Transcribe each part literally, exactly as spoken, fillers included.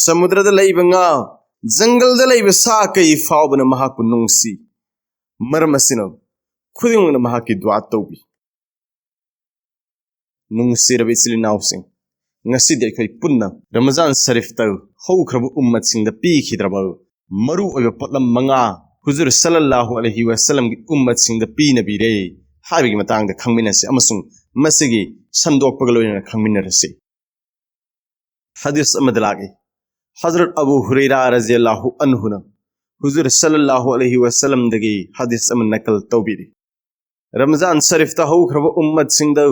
ꯁꯃꯨꯗ꯭ꯔꯗ ꯂꯩꯕ ꯉꯥ, ꯖꯪꯒꯜꯗ ꯂꯩꯕ ꯁꯥ ꯀꯩ ꯐꯥꯎꯕꯅ ꯃꯍꯥꯛꯄꯨ ꯅꯨꯡꯁꯤ꯫ ꯃꯔꯝ ꯑꯁꯤꯅ ꯈꯨꯗꯤꯡꯃꯛꯅ ꯃꯍꯥꯛꯀꯤ ꯗꯨꯋꯥ ꯇꯧꯕꯤ꯫ ꯅꯨꯡꯁꯤꯔꯕ ꯏꯆꯤꯜ ꯏꯅꯥꯎꯁꯤꯡ, ꯉꯁꯤꯗꯤ ꯑꯩꯈꯣꯏ ꯄꯨꯟꯅ ꯔꯃꯖꯥꯟ ꯁꯔꯤꯐꯇ ꯍꯧꯈ꯭ꯔꯕ ꯎꯝꯃꯠꯁꯤꯡꯗ ꯄꯤꯈꯤꯗ꯭ꯔꯕ ꯃꯔꯨ ꯑꯣꯏꯕ ꯄꯣꯠꯂꯝ ꯃꯉꯥ, ꯍꯨꯖꯨꯔ ꯁꯜꯂꯜꯂꯥꯍꯨ ꯑꯂꯩꯍꯤ ꯋꯥꯁꯜꯂꯝꯒꯤ ꯎꯝꯃꯠꯁꯤꯡꯗ ꯄꯤꯅꯕꯤꯔꯦ ꯍꯥꯏꯕꯒꯤ ꯃꯇꯥꯡꯗ ꯈꯪꯃꯤꯟꯅꯁꯤ ꯑꯃꯁꯨꯡ ꯃꯁꯤꯒꯤ ꯁꯟꯗꯣꯛꯄꯒ ꯂꯣꯏꯅꯅ ꯈꯪꯃꯤꯟꯅꯔꯁꯤ꯫ ꯍꯗꯤꯁ ꯑꯃꯗ ꯂꯥꯛꯏ, ꯍꯖꯔꯠ ꯑꯕꯨ ꯍꯨꯔꯩꯔꯥ ꯔꯖꯤꯌꯜꯂꯥꯍꯨ ꯑꯟꯍꯨꯅ ꯍꯨꯖꯨꯔ ꯁꯜꯂꯜꯂꯥꯍꯨ ꯑꯂꯩꯍꯤ ꯋꯥꯁꯜꯂꯝꯗꯒꯤ ꯍꯗꯤꯁ ꯑꯃ ꯅꯀꯜ ꯇꯧꯕꯤꯔꯤ꯫ ꯔꯃꯖꯥꯟ ꯁꯔꯤꯐꯇ ꯍꯧꯈ꯭ꯔꯕ ꯎꯝꯃꯠꯁꯤꯡꯗ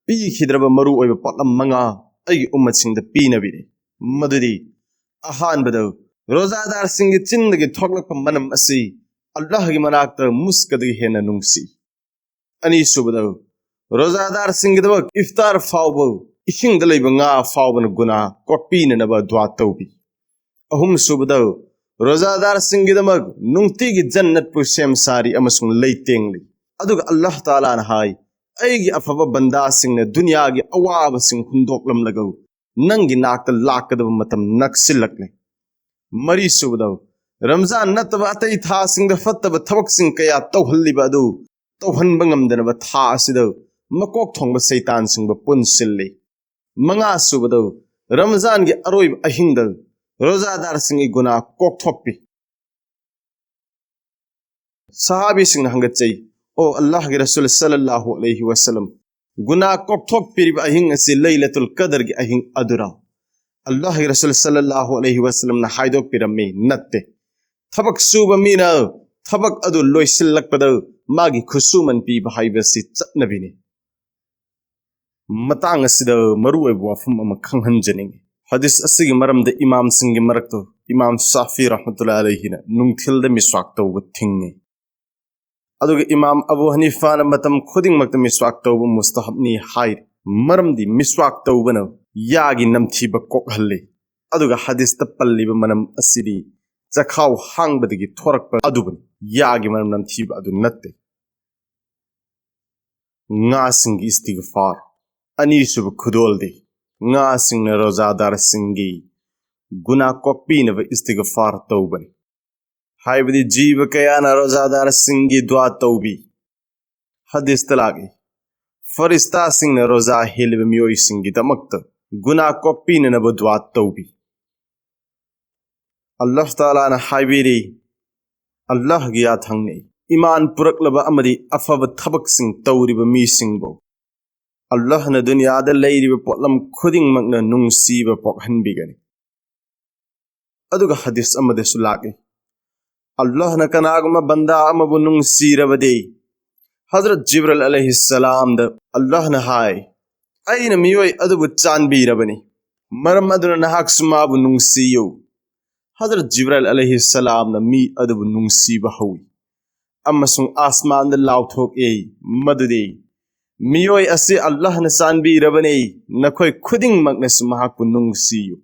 ꯄꯤꯈꯤꯗ꯭ꯔꯕ ꯃꯔꯨ ꯑꯣꯏꯕ ꯄꯣꯠꯂꯝ ꯃꯉꯥ ꯑꯩꯒꯤ ꯎꯝꯃꯠꯁꯤꯡꯗ ꯄꯤꯅꯕꯤꯔꯤ꯫ ꯃꯗꯨꯗꯤ, ꯑꯍꯥꯟꯕꯗ, ꯔꯣꯖꯥꯗꯥꯔꯁꯤꯡꯒꯤ ꯆꯤꯟꯗꯒꯤ ꯊꯣꯛꯂꯛꯄ ꯃꯅꯝ ꯑꯁꯤ ꯑꯜꯂꯥꯍꯒꯤ ꯃꯅꯥꯛꯇ ꯃꯨꯁꯀꯗꯒꯤ ꯍꯦꯟꯅ ꯅꯨꯡꯁꯤ꯫ ꯑꯅꯤꯁꯨꯕꯗ, ꯔꯣꯖꯥꯗꯥꯔꯁꯤꯡꯒꯤꯗꯃꯛ ꯏꯐꯇꯥꯔ ꯐꯥꯎꯕ, ꯏꯁꯤꯡꯗ ꯂꯩꯕ ꯉꯥ ꯐꯥꯎꯕꯅ ꯒꯨꯅꯥ ꯀꯣꯛꯄꯤꯅꯅꯕ ꯗꯨꯋꯥ ꯇꯧꯕꯤ꯫ ꯑꯍꯨꯝꯁꯨꯕꯗ, ꯔꯣꯖꯥꯗꯥꯔꯁꯤꯡꯒꯤꯗꯃꯛ ꯅꯨꯡꯇꯤꯒꯤ ꯖꯟꯅꯠꯄꯨ ꯁꯦꯝ ꯁꯥꯔꯤ ꯑꯃꯁꯨꯡ ꯂꯩꯇꯦꯡꯂꯤ꯫ ꯑꯗꯨꯒ ꯑꯜꯂꯥꯍ ꯇꯥꯂꯥꯅ ꯍꯥꯏ, "ꯑꯩꯒꯤ ꯑꯐꯕ ꯕꯟꯗꯥꯁꯤꯡꯅ ꯗꯨꯅꯤꯌꯥꯒꯤ ꯑꯋꯥꯕꯁꯤꯡ ꯍꯨꯟꯗꯣꯛꯂꯝꯂꯒ ꯅꯪꯒꯤ ꯅꯥꯛꯇ ꯂꯥꯛꯀꯗꯕ ꯃꯇꯝ ꯅꯛꯁꯤꯜꯂꯛꯂꯦ꯫" ꯃꯔꯤꯁꯨꯕꯗ, ꯔꯝꯖꯥꯟ ꯅꯠꯇꯕ ꯑꯇꯩ ꯊꯥꯁꯤꯡꯗ ꯐꯠꯇꯕ ꯊꯕꯛꯁꯤꯡ ꯀꯌꯥ ꯇꯧꯍꯜꯂꯤꯕ ꯑꯗꯨ ꯇꯧꯍꯟꯕ ꯉꯝꯗꯅꯕ ꯊꯥ ꯑꯁꯤꯗ ꯃꯀꯣꯛ ꯊꯣꯡꯕ ꯁꯩꯇꯥꯟꯁꯤꯡꯕꯨ ꯄꯨꯟꯁꯤꯜꯂꯤ꯫ ꯃꯉꯥꯁꯨꯕꯗ, ꯔꯝꯖꯥꯟꯒꯤ ꯑꯔꯣꯏꯕ ꯑꯍꯤꯡꯗ ꯔꯣꯖꯥꯗꯥꯔꯁꯤꯡꯒꯤ ꯒꯨꯅꯥ ꯀꯣꯛꯊꯣꯛꯄꯤ꯫ ꯁꯍꯥꯕꯤꯁꯤꯡꯅ ꯍꯪꯒꯠꯆꯩ, "ꯑꯣ ꯑꯜꯂꯥꯍꯒꯤ ꯔꯁꯨꯜ ꯁꯜꯂꯜꯂꯥꯍꯨ ꯑꯂꯩꯍꯤ ꯋꯥꯁꯜꯂꯝ, ꯒꯨꯅꯥ ꯀꯣꯛꯊꯣꯛꯄꯤꯔꯤꯕ ꯑꯍꯤꯡ ꯑꯁꯤ ꯂꯩꯂꯇꯨꯜ ꯀꯗꯔꯒꯤ ꯑꯍꯤꯡ ꯑꯗꯨꯔꯥ?" ꯑꯜꯂꯥꯍꯒꯤ ꯔꯁꯨꯜ ꯁꯜꯂꯜꯂꯥꯍꯨ ꯑꯂꯩꯍꯤ ꯋꯥꯁꯜꯂꯝꯅ ꯍꯥꯏꯗꯣꯛꯄꯤꯔꯝꯃꯤ, "ꯅꯠꯇꯦ꯫ ꯊꯕꯛ ꯁꯨꯕ ꯃꯤꯅ ꯊꯕꯛ ꯑꯗꯨ ꯂꯣꯏꯁꯤꯜꯂꯛꯄꯗ ꯃꯥꯒꯤ ꯈꯨꯠꯁꯨꯃꯟ ꯄꯤꯕ ꯍꯥꯏꯕꯁꯤ ꯆꯠꯅꯕꯤꯅꯤ꯫" ꯃꯇꯥꯡ ꯑꯁꯤꯗ ꯃꯔꯨꯑꯣꯏꯕ ꯋꯥꯐꯝ ꯑꯃ ꯈꯪꯍꯟꯖꯅꯤꯡꯏ꯫ ꯍꯗꯤꯁ ꯑꯁꯤꯒꯤ ꯃꯔꯝꯗ ꯏꯃꯥꯝꯁꯤꯡꯒꯤ ꯃꯔꯛꯇ ꯏꯃꯥꯝ ꯁꯥꯐꯤ ꯔꯍꯃꯇꯨꯜꯂꯥꯍꯤ ꯑꯂꯩꯍꯤꯅ ꯅꯨꯡꯊꯤꯜꯗ ꯃꯤꯁꯋꯥꯛ ꯇꯧꯕ ꯊꯤꯡꯉꯤ꯫ ꯑꯗꯨꯒ ꯏꯃꯥꯝ ꯑꯕꯨ ꯍꯅꯤꯐꯥꯅ ꯃꯇꯝ ꯈꯨꯗꯤꯡꯃꯛꯇ ꯃꯤꯁꯋꯥꯛ ꯇꯧꯕ ꯃꯨꯁꯇꯍꯕꯅꯤ ꯍꯥꯏꯔꯤ꯫ ꯃꯔꯝꯗꯤ ꯃꯤꯁꯋꯥꯛ ꯇꯧꯕꯅ ꯌꯥꯒꯤ ꯅꯝꯊꯤꯕ ꯀꯣꯛꯍꯜꯂꯤ꯫ ꯑꯗꯨꯒ ꯍꯗꯤꯁꯇ ꯄꯜꯂꯤꯕ ꯃꯅꯝ ꯑꯁꯤꯗꯤ ꯆꯈꯥꯎ ꯍꯥꯡꯕꯗꯒꯤ ꯊꯣꯔꯛꯄ ꯑꯗꯨꯕꯨꯅꯤ꯫ ꯌꯥꯒꯤ ꯃꯅꯝ ꯅꯝꯊꯤꯕ ꯑꯗꯨ ꯅꯠꯇꯦ꯫ ꯉꯥꯁꯤꯡꯒꯤ ꯏꯁꯇꯤꯒꯐꯥꯔ꯫ ꯑꯅꯤꯁꯨꯕ ꯈꯨꯗꯣꯜꯗꯤ ꯉꯥꯁꯤꯡꯅ ꯔꯣꯖꯥꯗꯥꯔꯁꯤꯡꯒꯤ ꯒꯨꯅꯥ ꯀꯣꯛꯄꯤꯅꯕ ꯏꯁꯇꯤꯒꯐꯥꯔ ꯇꯧꯕꯅꯤ꯫ ꯍꯥꯏꯕꯗꯤ ꯖꯤꯕ ꯀꯌꯥꯅ ꯔꯣꯖꯥꯗꯥꯔꯁꯤꯡꯒꯤ ꯗꯨꯋꯥ ꯇꯧꯕꯤ꯫ ꯍꯗꯤꯁꯇ ꯂꯥꯛꯏ, ꯐꯔꯤꯁꯇꯥꯁꯤꯡꯅ ꯔꯣꯖꯥ ꯍꯦꯜꯂꯤꯕ ꯃꯤꯑꯣꯏꯁꯤꯡꯒꯤꯗꯃꯛꯇ ꯒꯨꯅꯥ ꯀꯣꯛꯄꯤꯅꯅꯕ ꯗꯨꯋꯥ ꯇꯧꯕꯤ꯫ ꯑꯜꯂꯥꯍ ꯇꯥꯂꯥꯅ ꯍꯥꯏꯕꯤꯔꯤ, ꯑꯜꯂꯥꯍꯒꯤ ꯌꯥꯊꯪꯅꯤ, ꯏꯃꯥꯟ ꯄꯨꯔꯛꯂꯕ ꯑꯃꯗꯤ ꯑꯐꯕ ꯊꯕꯛꯁꯤꯡ ꯇꯧꯔꯤꯕ ꯃꯤꯁꯤꯡꯕꯨ ꯑꯜꯂꯥꯍꯅ ꯗꯨꯅꯤꯌꯥꯗ ꯂꯩꯔꯤꯕ ꯄꯣꯠꯂꯝ ꯈꯨꯗꯤꯡꯃꯛꯅ ꯅꯨꯡꯁꯤꯕ ꯄꯣꯛꯍꯟꯕꯤꯒꯅꯤ꯫ ꯑꯗꯨꯒ ꯍꯗꯤꯁ ꯑꯃꯗꯁꯨ ꯂꯥꯛꯏ, ꯑꯜꯂꯥꯍꯅ ꯀꯅꯥꯒꯨꯝꯕ ꯕꯟꯗꯥ ꯑꯃꯕꯨ ꯅꯨꯡꯁꯤꯔꯕꯗꯤ, ꯍꯖꯔꯠ ꯖꯤꯕ꯭ꯔꯜ ꯑꯂꯩꯍꯤꯁꯁꯂꯥꯝꯗ ꯑꯜꯂꯥꯍꯅ ꯍꯥꯏ, "ꯑꯩꯅ ꯃꯤꯑꯣꯏ ꯑꯗꯨꯕꯨ ꯆꯥꯟꯕꯤꯔꯕꯅꯤ, ꯃꯔꯝ ꯑꯗꯨꯅ ꯅꯍꯥꯛꯁꯨ ꯃꯥꯕꯨ ꯅꯨꯡꯁꯤꯌꯨ꯫" ꯍꯖꯔꯠ ꯖꯤꯕ꯭ꯔꯜ ꯑꯂꯩꯍꯤꯁꯁꯂꯥꯝꯅ ꯃꯤ ꯑꯗꯨꯕꯨ ꯅꯨꯡꯁꯤꯕ ꯍꯧꯏ ꯑꯃꯁꯨꯡ ꯑꯥꯁꯃꯥꯟꯗ ꯂꯥꯎꯊꯣꯛꯏ ꯃꯗꯨꯗꯤ, "ꯃꯤꯑꯣꯏ ꯑꯁꯤ ꯑꯜꯂꯥꯍꯅ ꯆꯥꯟꯕꯤꯔꯕꯅꯤ, ꯅꯈꯣꯏ ꯈꯨꯗꯤꯡꯃꯛꯅꯁꯨ ꯃꯍꯥꯛꯄꯨ ꯅꯨꯡꯁꯤꯌꯨ꯫"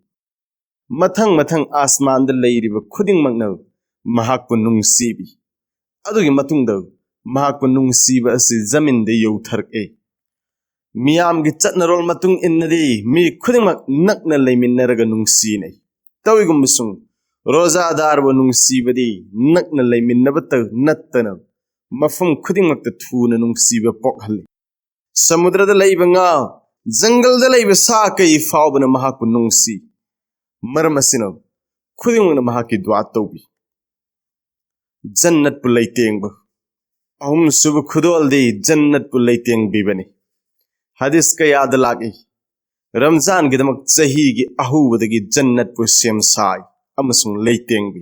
ꯃꯊꯪ ꯃꯊꯪ ꯑꯥꯁꯃꯥꯟꯗ ꯂꯩꯔꯤꯕ ꯈꯨꯗꯤꯡꯃꯛꯅ ꯃꯍꯥꯛꯄꯨ ꯅꯨꯡꯁꯤꯕꯤ꯫ ꯑꯗꯨꯒꯤ ꯃꯇꯨꯡꯗ ꯃꯍꯥꯛꯄꯨ ꯅꯨꯡꯁꯤꯕ ꯑꯁꯤ ꯖꯃꯤꯟꯗ ꯌꯧꯊꯔꯛꯏ꯫ ꯃꯤꯌꯥꯝꯒꯤ ꯆꯠꯅꯔꯣꯜ ꯃꯇꯨꯡ ꯏꯟꯅꯗꯤ ꯃꯤ ꯈꯨꯗꯤꯡꯃꯛ ꯅꯛꯅ ꯂꯩꯃꯤꯟꯅꯔꯒ ꯅꯨꯡꯁꯤꯅꯩ꯫ ꯇꯧꯏꯒꯨꯝꯕꯁꯨꯡ ꯔꯣꯖꯥꯗꯥꯔꯕꯨ ꯅꯨꯡꯁꯤꯕꯗꯤ ꯅꯛꯅ ꯂꯩꯃꯤꯟꯅꯕꯇ ꯅꯠꯇꯅ ꯃꯐꯝ ꯈꯨꯗꯤꯡꯃꯛꯇ ꯊꯨꯅ ꯅꯨꯡꯁꯤꯕ ꯄꯣꯛꯍꯜꯂꯤ꯫ ꯁꯃꯨꯗ꯭ꯔꯗ ꯂꯩꯕ ꯉꯥ, ꯖꯪꯒꯜꯗ ꯂꯩꯕ ꯁꯥ ꯀꯩ ꯐꯥꯎꯕꯅ ꯃꯍꯥꯛꯄꯨ ꯅꯨꯡꯁꯤ꯫ ꯃꯔꯝ ꯑꯁꯤꯅ ꯈꯨꯗꯤꯡꯃꯛꯅ ꯃꯍꯥꯛꯀꯤ ꯗꯨꯋꯥ ꯇꯧꯕꯤ꯫ ꯖꯟꯅꯠꯄꯨ ꯂꯩꯇꯦꯡꯕ꯫ ꯑꯍꯨꯝꯁꯨꯕ ꯈꯨꯗꯣꯜꯗꯤ ꯖꯟꯅꯠꯄꯨ ꯂꯩꯇꯦꯡꯕꯤꯕꯅꯤ꯫ ꯍꯗꯤꯁ ꯀꯌꯥꯗ ꯂꯥꯛꯏ, ꯔꯝꯖꯥꯟꯒꯤꯗꯃꯛ ꯆꯍꯤꯒꯤ ꯑꯍꯧꯕꯗꯒꯤ ꯖꯟꯅꯠꯄꯨ ꯁꯦꯝ ꯁꯥꯏ ꯑꯃꯁꯨꯡ ꯂꯩꯇꯦꯡꯕꯤ꯫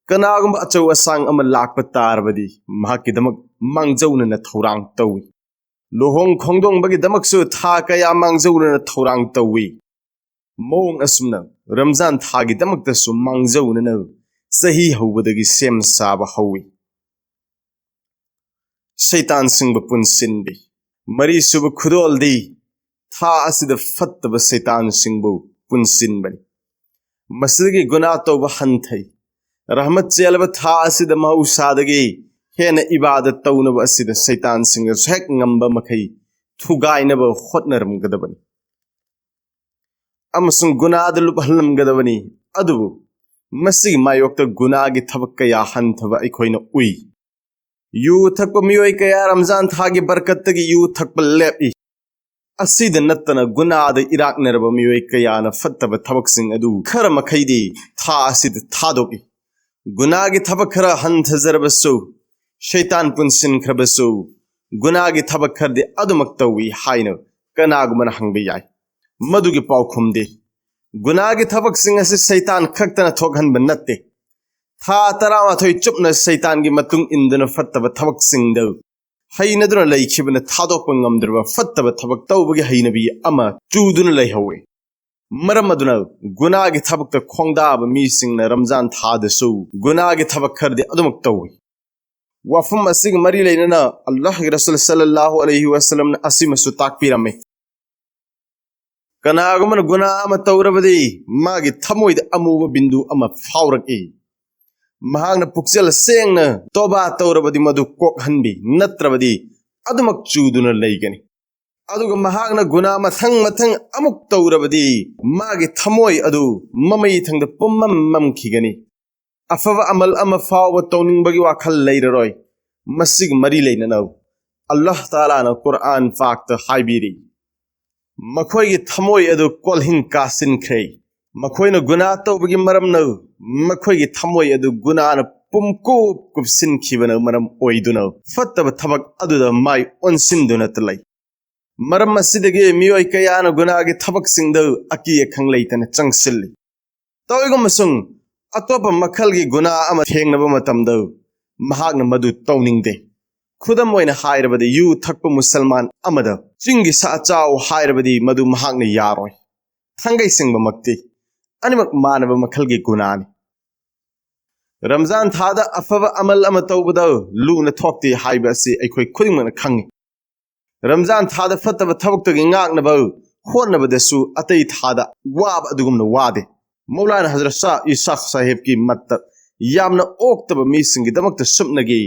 ꯀꯅꯥꯒꯨꯝꯕ ꯑꯆꯧ ꯑꯁꯥꯡ ꯑꯃ ꯂꯥꯛꯄ ꯇꯥꯔꯕꯗꯤ ꯃꯍꯥꯛꯀꯤꯗꯃꯛ ꯃꯥꯡꯖꯧꯅꯅ ꯊꯧꯔꯥꯡ ꯇꯧꯏ꯫ ꯂꯨꯍꯣꯡ ꯈꯣꯡꯗꯣꯡꯕꯒꯤꯗꯃꯛꯁꯨ ꯊꯥ ꯀꯌꯥ ꯃꯥꯡꯖꯧꯅꯅ ꯊꯧꯔꯥꯡ ꯇꯧꯏ꯫ ꯃꯑꯣꯡ ꯑꯁꯨꯝꯅ ꯔꯝꯖꯥꯟ ꯊꯥꯒꯤꯗꯃꯛꯇꯁꯨ ꯃꯥꯡꯖꯧꯅꯅ ꯆꯍꯤ ꯍꯧꯕꯗꯒꯤ ꯁꯦꯝ ꯁꯥꯕ ꯍꯧꯏ꯫ ꯁꯩꯇꯥꯟꯁꯤꯡꯕꯨ ꯄꯨꯟꯁꯤꯟꯕꯤ꯫ ꯃꯔꯤꯁꯨꯕ ꯈꯨꯗꯣꯜꯗꯤ ꯊꯥ ꯑꯁꯤꯗ ꯐꯠꯇꯕ ꯁꯩꯇꯥꯟꯁꯤꯡꯕꯨ ꯄꯨꯟꯁꯤꯟꯕꯅꯤ꯫ ꯃꯁꯤꯗꯒꯤ ꯒꯨꯅꯥ ꯇꯧꯕ ꯍꯟꯊꯩ꯫ ꯔꯍꯃꯠ ꯆꯦꯜꯂꯕ ꯊꯥ ꯑꯁꯤꯗ ꯃꯍꯧꯁꯥꯗꯒꯤ ꯍꯦꯟꯅ ꯏꯕꯥꯗꯠ ꯇꯧꯅꯕ ꯑꯁꯤꯗ ꯁꯩꯇꯥꯟꯁꯤꯡꯅꯁꯨ ꯍꯦꯛ ꯉꯝꯕ ꯃꯈꯩ ꯊꯨꯒꯥꯏꯅꯕ ꯍꯣꯠꯅꯔꯝꯒꯗꯕꯅꯤ꯫ ꯑꯃꯁꯨꯡ ꯒꯨꯅꯥꯗ ꯂꯨꯞꯍꯜꯂꯝꯒꯗꯕꯅꯤ꯫ ꯑꯗꯨꯕꯨ ꯃꯁꯤꯒꯤ ꯃꯥꯌꯣꯛꯇ ꯒꯨꯅꯥꯒꯤ ꯊꯕꯛ ꯀꯌꯥ ꯍꯟꯊꯕ ꯑꯩꯈꯣꯏꯅ ꯎꯏ꯫ ꯌꯨ ꯊꯛꯄ ꯃꯤꯑꯣꯏ ꯀꯌꯥ ꯔꯝꯖꯥꯟ ꯊꯥꯒꯤ ꯕꯔꯀꯠꯇꯒꯤ ꯌꯨ ꯊꯛꯄ ꯂꯦꯞꯏ꯫ ꯑꯁꯤꯗ ꯅꯠꯇꯅ ꯒꯨꯅꯥꯗ ꯏꯔꯥꯛꯅꯔꯕ ꯃꯤꯑꯣꯏ ꯀꯌꯥꯅ ꯐꯠꯇꯕ ꯊꯕꯛꯁꯤꯡ ꯑꯗꯨ ꯈꯔ ꯃꯈꯩꯗꯤ ꯊꯥ ꯑꯁꯤꯗ ꯊꯥꯗꯣꯛꯏ꯫ ꯒꯨꯅꯥꯒꯤ ꯊꯕꯛ ꯈꯔ ꯍꯟꯊꯖꯔꯕꯁꯨ, ꯁꯩꯇꯥꯟ ꯄꯨꯟꯁꯤꯟꯈ꯭ꯔꯕꯁꯨ, ꯒꯨꯅꯥꯒꯤ ꯊꯕꯛ ꯈꯔꯗꯤ ꯑꯗꯨꯃꯛ ꯇꯧꯏ ꯍꯥꯏꯅ ꯀꯅꯥꯒꯨꯝꯕꯅ ꯍꯪꯕ ꯌꯥꯏ꯫ ꯃꯗꯨꯒꯤ ꯄꯥꯎꯈꯨꯝꯗꯤ, ꯒꯨꯅꯥꯒꯤ ꯊꯕꯛꯁꯤꯡ ꯑꯁꯤ ꯁꯩꯇꯥꯟ ꯈꯛꯇꯅ ꯊꯣꯛꯍꯟꯕ ꯅꯠꯇꯦ꯫ ꯊꯥ ꯇꯔꯥꯃꯥꯊꯣꯏ ꯆꯨꯞꯅ ꯁꯩꯇꯥꯟꯒꯤ ꯃꯇꯨꯡ ꯏꯟꯗꯨꯅ ꯐꯠꯇꯕ ꯊꯕꯛꯁꯤꯡꯗ ꯍꯩꯅꯗꯨꯅ ꯂꯩꯈꯤꯕꯅ ꯊꯥꯗꯣꯛꯄ ꯉꯝꯗ꯭ꯔꯕ ꯐꯠꯇꯕ ꯊꯕꯛ ꯇꯧꯕꯒꯤ ꯍꯩꯅꯕꯤ ꯑꯃ ꯆꯨꯗꯨꯅ ꯂꯩꯍꯧꯋꯤ꯫ ꯃꯔꯝ ꯑꯗꯨꯅ ꯒꯨꯅꯥꯒꯤ ꯊꯕꯛꯇ ꯈꯣꯡꯗꯥꯕ ꯃꯤꯁꯤꯡꯅ ꯔꯝꯖꯥꯟ ꯊꯥꯗꯁꯨ ꯒꯨꯅꯥꯒꯤ ꯊꯕꯛ ꯈꯔꯗꯤ ꯑꯗꯨꯃꯛ ꯇꯧꯏ꯫ ꯋꯥꯐꯝ ꯑꯁꯤꯒ ꯃꯔꯤ ꯂꯩꯅꯅ ꯑꯜꯂꯥꯍꯒꯤ ꯔꯁꯨꯜ ꯁꯜꯂꯜꯂꯥꯍꯨ ꯑꯂꯩꯍꯤ ꯋꯥꯁꯂꯝꯅ ꯑꯁꯤꯃꯁꯨ ꯇꯥꯛꯄꯤꯔꯝꯃꯤ꯫ ꯀꯅꯥꯒꯨꯝꯕꯅ ꯒꯨꯅꯥ ꯑꯃ ꯇꯧꯔꯕꯗꯤ ꯃꯥꯒꯤ ꯊꯃꯣꯏꯗ ꯑꯃꯨꯕ ꯕꯤꯟꯗꯨ ꯑꯃ ꯐꯥꯎꯔꯛꯏ꯫ ꯃꯍꯥꯛꯅ ꯄꯨꯛꯆꯦꯜ ꯁꯦꯡꯅ ꯇꯣꯕꯥ ꯇꯧꯔꯕꯗꯤ ꯃꯗꯨ ꯀꯣꯛꯍꯟꯕꯤ, ꯅꯠꯇ꯭ꯔꯕꯗꯤ ꯑꯗꯨꯃꯛ ꯆꯨꯗꯨꯅ ꯂꯩꯒꯅꯤ꯫ ꯑꯗꯨꯒ ꯃꯍꯥꯛꯅ ꯒꯨꯅꯥ ꯃꯊꯪ ꯃꯊꯪ ꯑꯃꯨꯛ ꯇꯧꯔꯕꯗꯤ ꯃꯥꯒꯤ ꯊꯃꯣꯏ ꯑꯗꯨ ꯃꯃꯩ ꯊꯪꯗ ꯄꯨꯝꯃꯝ ꯃꯝꯈꯤꯒꯅꯤ꯫ ꯑꯐꯕ ꯑꯃꯜ ꯑꯃ ꯐꯥꯎꯕ ꯇꯧꯅꯤꯡꯕꯒꯤ ꯋꯥꯈꯜ ꯂꯩꯔꯔꯣꯏ꯫ ꯃꯁꯤꯒ ꯃꯔꯤ ꯂꯩꯅꯅ ꯑꯜꯂꯥꯍ ꯇꯥꯂꯥꯅ ꯀꯨꯔꯑꯥꯟ ꯄꯥꯛꯇ ꯍꯥꯏꯕꯤꯔꯤ, ꯃꯈꯣꯏꯒꯤ ꯊꯃꯣꯏ ꯑꯗꯨ ꯀꯣꯜꯍꯤꯡ ꯀꯥꯁꯤꯟꯈ꯭ꯔꯦ꯫ ꯃꯈꯣꯏꯅ ꯒꯨꯅꯥ ꯇꯧꯕꯒꯤ ꯃꯔꯝꯅ ꯃꯈꯣꯏꯒꯤ ꯊꯃꯣꯏ ꯑꯗꯨ ꯒꯨꯅꯥꯅ ꯄꯨꯝꯀꯨꯞ ꯀꯨꯞꯁꯤꯟꯈꯤꯕꯅ ꯃꯔꯝ ꯑꯣꯏꯗꯨꯅ ꯐꯠꯇꯕ ꯊꯕꯛ ꯑꯗꯨꯗ ꯃꯥꯏ ꯑꯣꯟꯁꯤꯟꯗꯨꯅꯇ ꯂꯩ꯫ ꯃꯔꯝ ꯑꯁꯤꯗꯒꯤ ꯃꯤꯑꯣꯏ ꯀꯌꯥꯅ ꯒꯨꯅꯥꯒꯤ ꯊꯕꯛꯁꯤꯡꯗ ꯑꯀꯤ ꯑꯈꯪ ꯂꯩꯇꯅ ꯆꯪꯁꯤꯜꯂꯤ꯫ ꯇꯧꯏꯒꯨꯝꯕꯁꯨꯡ ꯑꯇꯣꯞꯄ ꯃꯈꯜꯒꯤ ꯒꯨꯅꯥ ꯑꯃ ꯊꯦꯡꯅꯕ ꯃꯇꯝꯗ ꯃꯍꯥꯛꯅ ꯃꯗꯨ ꯇꯧꯅꯤꯡꯗꯦ꯫ ꯈꯨꯗꯝ ꯑꯣꯏꯅ ꯍꯥꯏꯔꯕꯗ, ꯌꯨ ꯊꯛꯄ ꯃꯨꯁꯜꯃꯥꯟ ꯑꯃꯗ ꯆꯤꯡꯒꯤ ꯁꯥ ꯆꯥꯎ ꯍꯥꯏꯔꯕꯗꯤ ꯃꯗꯨ ꯃꯍꯥꯛꯅ ꯌꯥꯔꯣꯏ꯫ ꯊꯥꯡꯒꯩ ꯁꯦꯡꯕꯃꯛꯇꯤ ꯑꯅꯤꯃꯛ ꯃꯥꯟꯅꯕ ꯃꯈꯜꯒꯤ ꯒꯨꯅꯥꯅꯤ꯫ ꯔꯝꯖꯥꯟ ꯊꯥꯗ ꯑꯐꯕ ꯑꯃꯜ ꯑꯃ ꯇꯧꯕꯗ ꯂꯨꯅ ꯊꯣꯛꯇꯦ ꯍꯥꯏꯕ ꯑꯁꯤ ꯑꯩꯈꯣꯏ ꯈꯨꯗꯤꯡꯃꯛꯅ ꯈꯪꯏ꯫ ꯔꯝꯖꯥꯟ ꯊꯥꯗ ꯐꯠꯇꯕ ꯊꯕꯛꯇꯒꯤ ꯉꯥꯛꯅꯕ ꯍꯣꯠꯅꯕꯗꯁꯨ ꯑꯇꯩ ꯊꯥꯗ ꯋꯥꯕ ꯑꯗꯨꯒꯨꯝꯅ ꯋꯥꯗꯦ꯫ ꯃꯧꯂꯥꯅꯥ ꯍꯖꯔꯠ ꯁꯥꯍ ꯏꯁꯥꯛ ꯁꯥꯍꯦꯕꯀꯤ ꯃꯠꯇ ꯌꯥꯝꯅ ꯑꯣꯛꯇꯕ ꯃꯤꯁꯤꯡꯒꯤꯗꯃꯛꯇ ꯁꯨꯞꯅꯒꯤ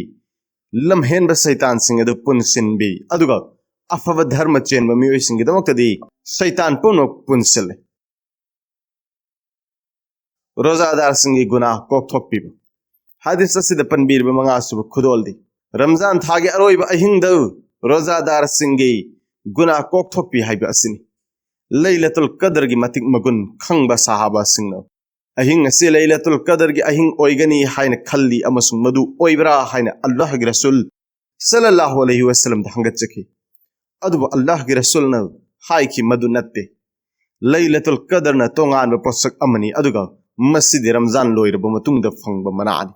ꯂꯝꯍꯦꯟꯕ ꯁꯩꯇꯥꯟꯁꯤꯡ ꯑꯗꯨ ꯄꯨꯟꯁꯤꯟꯕꯤ, ꯑꯗꯨꯒ ꯑꯐꯕ ꯙꯔꯃ ꯆꯦꯟꯕ ꯃꯤꯑꯣꯏꯁꯤꯡꯒꯤꯗꯃꯛꯇꯗꯤ ꯁꯩꯇꯥꯟ ꯄꯨꯝꯅꯃꯛ ꯄꯨꯟꯁꯤꯜꯂꯤ꯫ ꯔꯣꯖꯥꯗꯥꯔꯁꯤꯡꯒꯤ ꯒꯨꯅꯥ ꯀꯣꯛꯊꯣꯛꯄꯤꯕ꯫ ꯍꯥꯗꯤꯁ ꯑꯁꯤꯗ ꯄꯟꯕꯤꯔꯤꯕ ꯃꯉꯥꯁꯨꯕ ꯈꯨꯗꯣꯜꯗꯤ ꯔꯝꯖꯥꯟ ꯊꯥꯒꯤ ꯑꯔꯣꯏꯕ ꯑꯍꯤꯡꯗ ꯔꯣꯖꯥꯗꯥꯔꯁꯤꯡꯒꯤ ꯒꯨꯅꯥ ꯀꯣꯛꯊꯣꯛꯄꯤ ꯍꯥꯏꯕ ꯑꯁꯤꯅꯤ꯫ ꯂꯩꯂꯇꯨꯜ ꯀꯗꯔꯒꯤ ꯃꯇꯤꯛ ꯃꯒꯨꯟ ꯈꯪꯕ ꯁꯥꯍꯥꯕꯥꯁꯤꯡꯅ ꯑꯍꯤꯡ ꯑꯁꯤ ꯂꯩꯂꯇꯨꯜ ꯀꯗꯔꯒꯤ ꯑꯍꯤꯡ ꯑꯣꯏꯒꯅꯤ ꯍꯥꯏꯅ ꯈꯜꯂꯤ ꯑꯃꯁꯨꯡ ꯃꯗꯨ ꯑꯣꯏꯕ꯭ꯔꯥ ꯍꯥꯏꯅ ꯑꯜꯂꯥꯍꯒꯤ ꯔꯁꯨꯜ ꯁꯜꯂꯜꯂꯥꯍꯨ ꯑꯂꯩꯍꯤ ꯋꯁꯜꯂꯝꯗ ꯍꯪꯒꯠꯆꯈꯤ꯫ ꯑꯗꯨꯕꯨ ꯑꯜꯂꯥꯍꯒꯤ ꯔꯁꯨꯜꯅ ꯍꯥꯏꯈꯤ, "ꯃꯗꯨ ꯅꯠꯇꯦ꯫ ꯂꯩꯂꯇꯨꯜ ꯀꯗꯔꯅ ꯇꯣꯉꯥꯟꯕ ꯄꯣꯠꯁꯛ ꯑꯃꯅꯤ, ꯑꯗꯨꯒ ꯃꯁꯤꯗꯤ ꯔꯝꯖꯥꯟ ꯂꯣꯏꯔꯕ ꯃꯇꯨꯡꯗ ꯐꯪꯕ ꯃꯅꯥꯅꯤ"꯫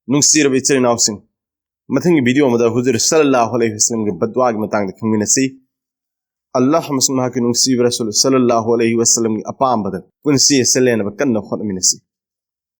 ꯅꯨꯡꯁꯤꯔꯕ ꯏꯆꯤꯜ ꯏꯅꯥꯎꯁꯤꯡ, ꯃꯊꯪꯒꯤ ꯚꯤꯗꯤꯑꯣ ꯑꯃꯗ ꯍꯨꯖꯨꯔ ꯁꯜꯂꯜꯂꯥꯍꯨ ꯑꯂꯩꯍꯤ ꯋꯁꯜꯂꯝꯒꯤ ꯕꯗꯋꯥꯒꯤ ꯃꯇꯥꯡꯗ ꯈꯪꯃꯤꯟꯅꯁꯤ꯫ ꯑꯜꯂꯥꯍ ꯑꯃꯁꯨꯡ ꯃꯍꯥꯛꯀꯤ ꯅꯨꯡꯁꯤꯕ ꯔꯁꯨꯜ ꯁꯜꯂꯜꯂꯥꯍꯨ ꯑꯂꯩꯍꯤ ꯋꯁꯜꯂꯝꯒꯤ ꯑꯄꯥꯝꯕꯗ ꯄꯨꯟꯁꯤ ꯑꯁꯤ ꯂꯦꯟꯅꯕ ꯀꯟꯅ ꯍꯣꯠꯅꯃꯤꯟꯅꯁꯤ꯫